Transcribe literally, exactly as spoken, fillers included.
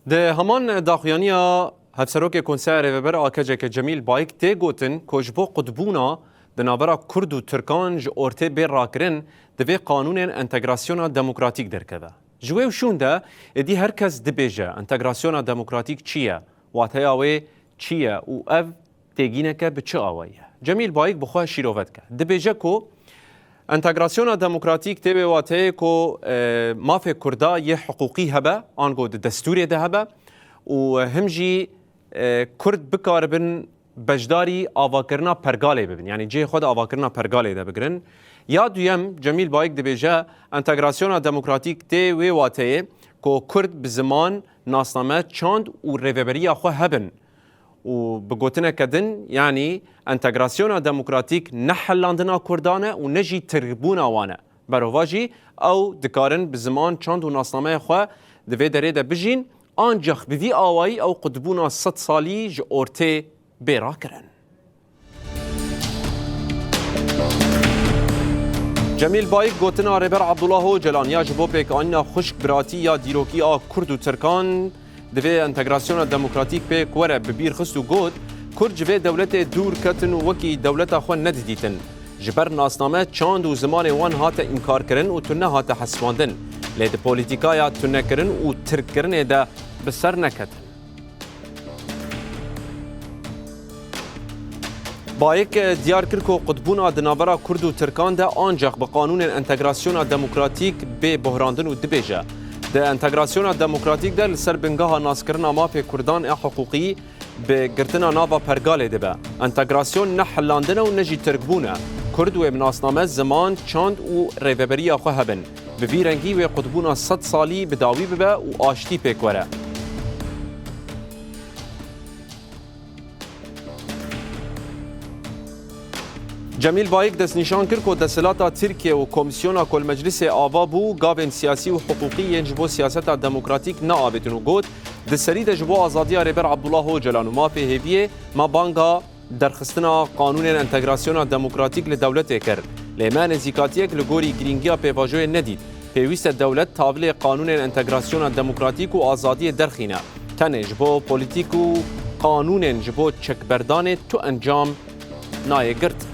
Di heman daxuyaniya Hevserokê Konseya Rêveber A K C K Cemîl Bayik tê gotin ku ji bo qutbûna di navbera Kurd û Tirkan ji ortê bê rakirin, divê qanûnên entegrasyona demokratîk derkeve. Ji wê û şûn de êdî her kes dibêje entegrasyona demokratîk çi ye, wateya wê çi ye û ev têgîneke bi çi awayî ye? Cemîl Bayik bi xwe şîrove dike. Dibêje ku entegrasyona demokratîk tê wê wateyê ku, e, mafê Kurda yê hiqûqî hebe, ango di destûrê de hebe û him jî, e, Kurd bikaribin beşdarî avakirina pergalê bibin. Yanî cihê xwe di avakirina pergalê de bigirin. Ya duyem, Cemîl Bayik dibêje, entegrasyona demokratîk tê wê wateyê ku Kurd bi ziman, nasname, çand û rêveberiya xwe hebin. Û bi gotineke din, yanî entegrasyona demokratîk ne hellandina Kurdan e û ne jî Tirkbûna wan e. Berovajî ew dikarin bi ziman, çand û nasnameya xwe di vê derê de bijîn, ancax bi vî awayî ew qutbûna sed salî ji ortê bê rakirin. Cemîl Bayik gotina Rêber Abdullah Ocalan ya ji bo pêkanîna xwişk biratî ya dîrokî a Kurd û Tirkan divê entegrasyona demokratîk pêk were bi bîr xist û got, Kurd ji vê dewletê dûr ketin û wekî dewleta xwe nedidîtin. Ji ber nasname, çand û zimanê wan hate înkarkirin û tune hate hesibandin. Lê di polîtîkaya tunekirin û tirkkirinê de bi ser neketin. Bayik diyar kir ku qutbûna di navbera Kurd û Tirkan de ancax bi qanûnên entegrasyona demokratîk bê buhrandin û dibêje, di entegrasyona demokratîk de li ser bingeha naskirina mafê Kurdan a hiqûqî bi girtina nava pergalê dibe. Entegrasyon ne hillandin e û ne jî Tirkbûn e. Kurd wê bi nasname, ziman, çand û rêveberiya xwe hebin. Bi vî rengî wê qutbûna sed salî bi dawî bibe û aştî pêk were. Cemîl Bayik destnîşan kir ku desthilata Tirkiye û komîsyona ku li meclisê ava bû, gavên siyasî û hiqûqî yên ji bo siyaseta demokratîk neavêtin û got, di serî de ji bo azadiya Rêber Abdullah Ocalan û mafê hêviyê me banga derxistina qanûnên entegrasyona demokratîk li dewletê kir. Lê me nêzîkatiyek li gorî girîngiya pêvajoyê nedît. Pêwîst e dewlet tavilê qanûnên entegrasyona demokratîk û azadiyê derxîne. Tenê ji bo polîtîk û qanûnên ji bo çekberdanê tu encam nayê girtin.